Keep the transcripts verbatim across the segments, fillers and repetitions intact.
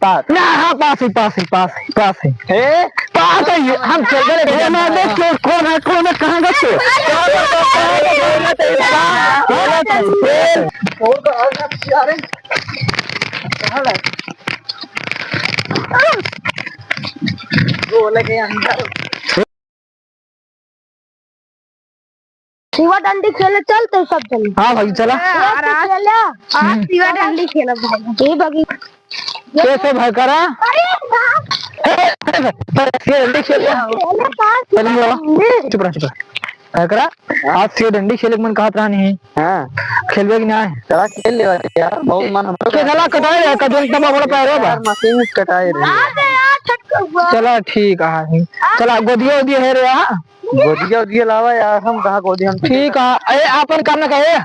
पास। ना, हाँ, पास ही, पास ही, पास ही, पास ही। हे? पास है ये, हम खेल गए, लेकिन ना, देख, चोर कौन है, कौन है, कहाँ गए चोर? चोर तो आ गया, अरे। कहाँ है? वो लगे अंदर। सिवा डंडी खेले चलते सब जन। हाँ भाई, चला। ए, आज खेले, आज हम्म। सिवा डंडी खेलब भाई। ए बगी। कैसे भाई करा? अरे, ना। ए, ए, ए, सिवा डंडी खेले। खेले का चल, ये वाला। डंडी? चुप रह, चुप रह। भाई करा, आज सिवा डंडी खेले के मन कहत रहनी है। हाँ। खेलबे कि ना? चला खेल लेवा यार, बहुत मन हमरो के गला कटाए है, कजन तब बड़ा पैर बा। यार, मशीन कटाए रहे। आ बे यार, छटका हुआ। चला ठीक है। चला, गोदिया उदिया है रे, हाँ? गोदिया उदिया लावा यार, हम कहाँ गोदी हम ठीक है, ए, आपन काम ना करे,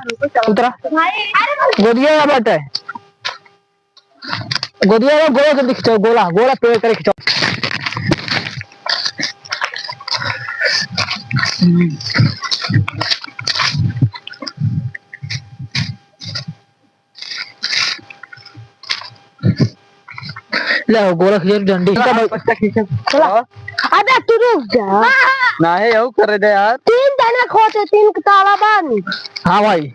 उतरा। भाई, अरे गोदिया या बाटे। गोदिया या गोला जल्दी खिंचाओ, गोला, गोला पेड़ करे खिंचाओ। ले आओ, गोला खींचो, डंडी। चला, बच्चा खींचो। चला। अबे तू रुक जा। ना है, यहू करे दे यार। तीन जने खोटे, तीन के ताला बंद। हाँ भाई।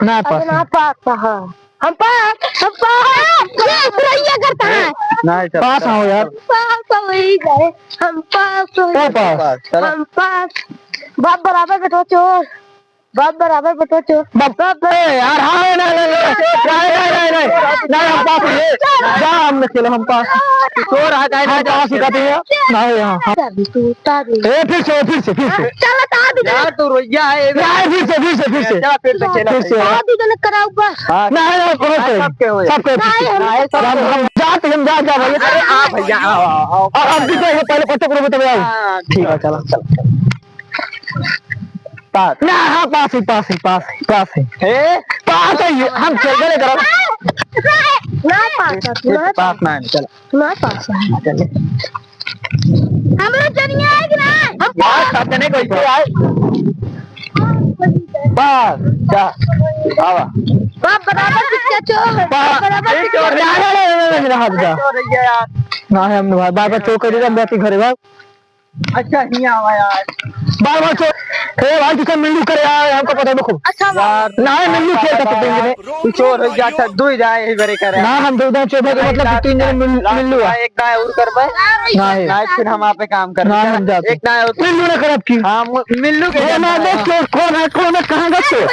ना अबे पास ना है। पास, हाँ। हम पास, हम पास। ये सुरैया करता है। ना है, चल, पास चल, आओ यार। चल। पास हो ही गए। हम पास हो ओ गए। पास। पास, चला। हम पास। बाप बराबर बेटवा चोर। बाप बराबर बटवा चोर। बाप, बाप, ए, यार, हाँ, नहीं, नहीं, नहीं, नहीं, हम पास हैं। जा, हम नहीं खेलो, हम पास। चोर आ जाए, हम पास ही कहते हैं। नहीं, हाँ, हाँ। ए, फिर से, फिर से, फिर से। चलो, तार दीजिए। यार, तू रोइया है, ए, नहीं, फिर से, फिर से, फिर से। चला, फिर से खेला, फिर से। तार दीजिए, कराओ बस। हाँ। नहीं, नहीं, कौन से? सबके हो। सबके नहीं, हम नहीं, सबके हम, हो। हम जाते, हम जा, जा भाई। अरे, आ भैया, आओ, आओ, आओ। अब, अब भी तो पहले पत्ते को बताओ। हाँ, ठीक है, चलो, चलो, चलो। पास। ना, हाँ, पास ही, पास ही, पास ही, पास ही। हे? पास है ये, हम खेल गए करो। ना पास है, तू ना पास ना है, चल। ना पास है। चल। हमरा जनिया है कि ना? हम पास, साथ में नहीं कोई आए। पास, जा। आवा। बाप बराबर दिखता चोर। पास। बराबर दिखता। ना, ना, ना, हट जा। चोर है यार। ना है, हम बार बार चोर कर देता, हम जाते घरे भाग। अच्छा, हियाँ आवा यार। बार बार चोर। ए भाई, तुझसे मिल्लू करे यार, हमको पता है, देखो। अच्छा, यार, ना है, मिल्लू खेलता तो तीन जने। तू चोर हो जा, अच्छा, दू ही जाए, यही बरे करे। ना, हम दो जने चोर हो गए, मतलब, तीन जने मिल-, मिल्लू है। एक दाएं और कर बे। ना है। ना, फिर हम आप पे काम कर। ना, हम जाते। एक दाएं और। मिल्लू ने खराब की। हाँ, मु-, मिल्लू के ए, ना, देख, चोर कौन है, कौन है, कहाँ गए चोर?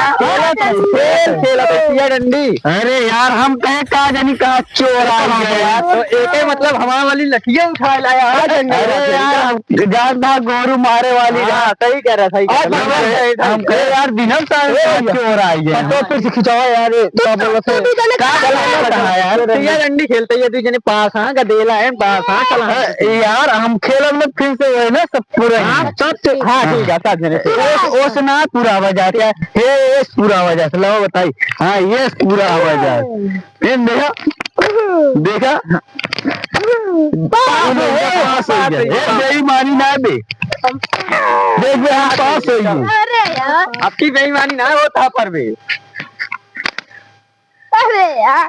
खेल, खेल, अब सिया डंडी। अरे यार, हम कहे का जानी का चोर आ गया यार, तो एके मतलब हमारे वाली लठिया उठा लाया है, अरे यार, हम जानता गोरू मारे वाली हाँ, रहा। सही कह रहा, सही कह रहा। हम कहे यार, बिना साल ए, चोर आ गया। तो फिर से खिंचाओ यार, ये तो बोलो तो का गलत है यार? तो यार, अंडी खेलते ये दू जने पास, हाँ, गदेला है, पास, हाँ, चला। अरे यार, हम खेलब में फिर से वही ना, सब पूरे हाँ, हैं। सब से, हाँ, हाँ। ठीक है, सात जने। ओस, ओस ना पूरा आवाज आती है, हे, एस पूरा आवाज आती है, लो बताई। हाँ, एस पूरा आवाज आती है। फिर देखा, देखा, पास हो गया, पास हो गया। ए, बेईमानी ना बे। देख बे, हम पास हो गए। अरे यार। आपकी बेईमानी ना होता पर बे। अरे यार।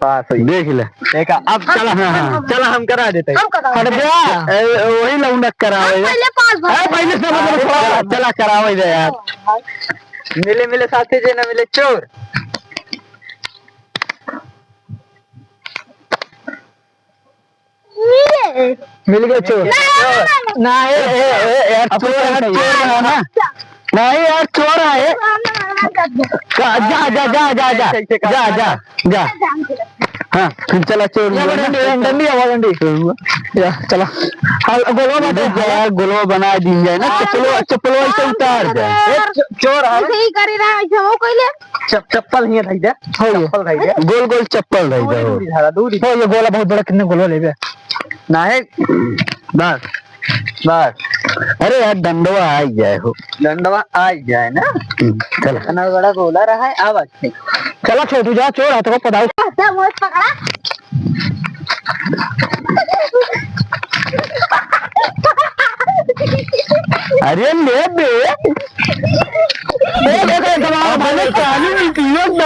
पास हो गया। देख ले। देखा, अब चला, हाँ, हाँ, चला, हम करा देते हैं। हम करा हट देते हैं। जा। ए, वही लौंडा करावे। हम पहले पास भाग ए, पहले से मतलब अरे, थोड़ा चला, चला, करावे दे यार। मिले, मिले साथी जे ना मिले चोर। मिले। मिल गए चोर। ना, ना, ना, ना। ना, ए, ए, ए, यार, अब चोर है, चोर है ना। नहीं यार, चोर है। ना, ना, ना, ना, ना। का, जा, जा, जा। कैसे, कैसे, जा, जा, जा। हाँ, फिर चला चोर ये हुआ ना। डंडी, डंडी आवा, डंडी। चोर हुआ। या, चला। हाँ, गोलवा बाटे। जा यार, गोलवा बना दी जाए ना। हाँ, चप्पलो, चप्पलो ऐसे हाँ, उतार दे। हाँ, ए, च-, चोर है। ऐसे ही करी रहा, ऐसे हो कोई ले। चप-, चप्पल हियाँ धइ दे। हो ये। चप्पल धइ दे। गोल गोल चप्पल धइ दे, दूरी, हो। दूरी धारा, दूरी। हो ये गोला बहुत बड़ा, कितने गोलवा लेबे? नाहीं, बस, बस। अरे यार, डंडवा आ ही जाए हो। डंडवा आ ही जाए ना। हम्म, चला। इतना बड़ा गोला रहा है, अब अच्छे। चला छोटू, जा, चोर है, तो पता है। अच्छा, वो पकड़ा। अरे ले बे। ए, देखो, तुम्हारा भाई काली नीति है,